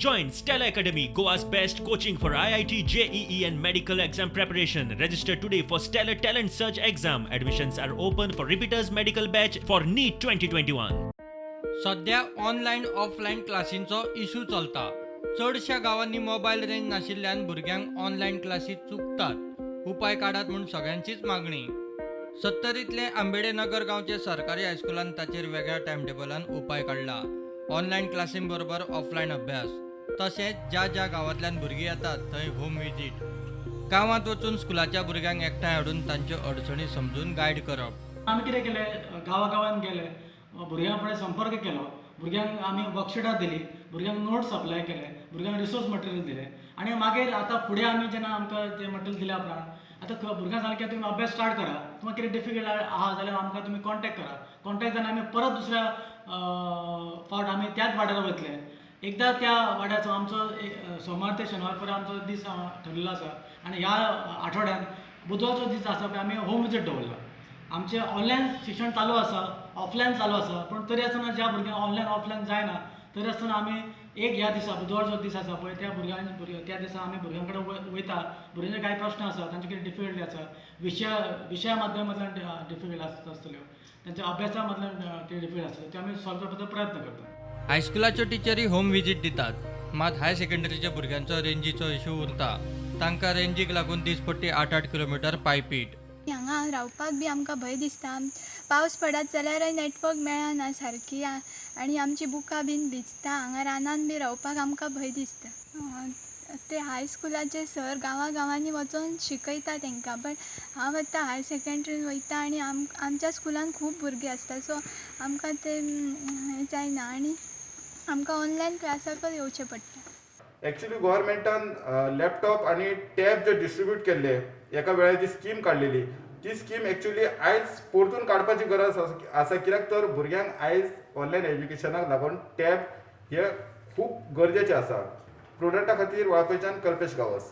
Join Stellar Academy, Goa's best coaching for IIT, JEE, and medical exam preparation. Register today for Stellar Talent Search exam. Admissions are open for repeaters medical batch for NEET 2021. सध्या online offline क्लासींचो issue चलता. चडश्या गांवांनी mobile range नाशिल्ल्यान भुरग्यांक online क्लासी चुकतात. उपाय काडात म्हूण सगळ्यांचीच मागणी. सत्तरींतले आंबेडे नगर गांवचे सरकारी हायस्कुलान ताचेर वेगळ्या टायमटेबलान उपाय काडला. ऑनलायन क्लासीं बरोबर ऑफलायन अभ्यास, तशेंच ज्या ज्या गांवांतल्यान भुरगीं येतात थंय होम विजीट, गांवांत वचून स्कुलाच्या भुरग्यांक एकठांय हाडून तांच्यो अडचणी समजून गायड करप. आमी कितें केलें, गांवा गांवांत गेले, भुरग्यां कडेन संपर्क केलो, भुरग्यांक आमी वर्कशिटां दिलीं, भुरग्यांक नोट्स सप्लाय केले, भुरग्यांक रिसोर्स मटेरियल दिलें आनी मागीर आतां फुडें आमी जेन्ना आमकां तें मटेरियल दिल्या उपरांत आतां भुरग्यांक सांगलें की तुमी अभ्यास स्टार्ट करा, तुमकां कितें डिफिकल्ट आहा जाल्यार आमकां तुमी कॉन्टेक्ट करा. कॉन्टेक्ट जाल्यार आमी परत दुसऱ्या फावट आमी त्याच वाड्यार वयतले. एकदां त्या वाड्याचो आमचो सोमार ते शेनवार पर्यंत आमचो दीस ठरलेलो आसा आनी ह्या आठवड्यान बुधवारचो दीस आसा पळय, आमी होम विजीट दवरला. आमचें ऑनलायन शिक्षण चालू आसा, ऑफलायन चालू आसा, पूण तरी आसतना ज्या भुरग्यांक ऑनलायन ऑफलायन जायना, तरी आसतना आमी एक ह्या दिसा, बुधवारचो दीस आसा पळय, त्या भुरग्यां भुरग्यां त्या दिसा आमी भुरग्यां कडेन वयता. भुरग्यांचे कांय प्रश्न आसा, तांचे कितें डिफिकल्टी आसा, विशया माध्यमांतल्यान डिफिकल्ट आसता आसतल्यो, तांच्या अभ्यासा मदल्यान कितें डिफिकल्ट आसतल्यो, त्यो आमी सॉल्व करपाचो प्रयत्न करता. हायस्कुलाच्यो टिचरी होम विजीट दितात, मात हायर सेकंडरीच्या भुरग्यांचो रेंजीचो इशू उरता. तांकां रेंजीक लागून दिसपट्टी 8-8 किलोमिटर पायपीट. हांगा रावपाक बी आमकां भंय दिसता. पावस पडत जाल्यारय नेटवर्क मेळना सारकी आनी आमची बुकां बीन भिजता. हांगा रानान बी रावपाक आमकां भंय दिसता. ते हायस्कुलाचे सर गांवा गांवांनी वचोन शिकयता तांकां, बट हांव आतां हायर सेकेंड्रीन वयता आनी आमच्या स्कुलान खूब भुरगीं आसता, सो आमकां तें हें जायना आनी आमकां ऑनलायन क्लासाकच येवचें पडटा. एक्चुली गव्हर्मेंटान लॅपटॉप आनी टॅब जे डिस्ट्रीब्यूट केल्ले, एका वेळार जी स्कीम काडलेली, ती स्कीम एक्चुली आयज परतून काडपाची गरज आसा, कित्याक तर भुरग्यांक आयज ऑनलायन एज्युकेशनाक लागून टॅब हे खूब गरजेचे आसा. प्रुडंटा खातीर वाळपयच्यान कल्पेश गांवस.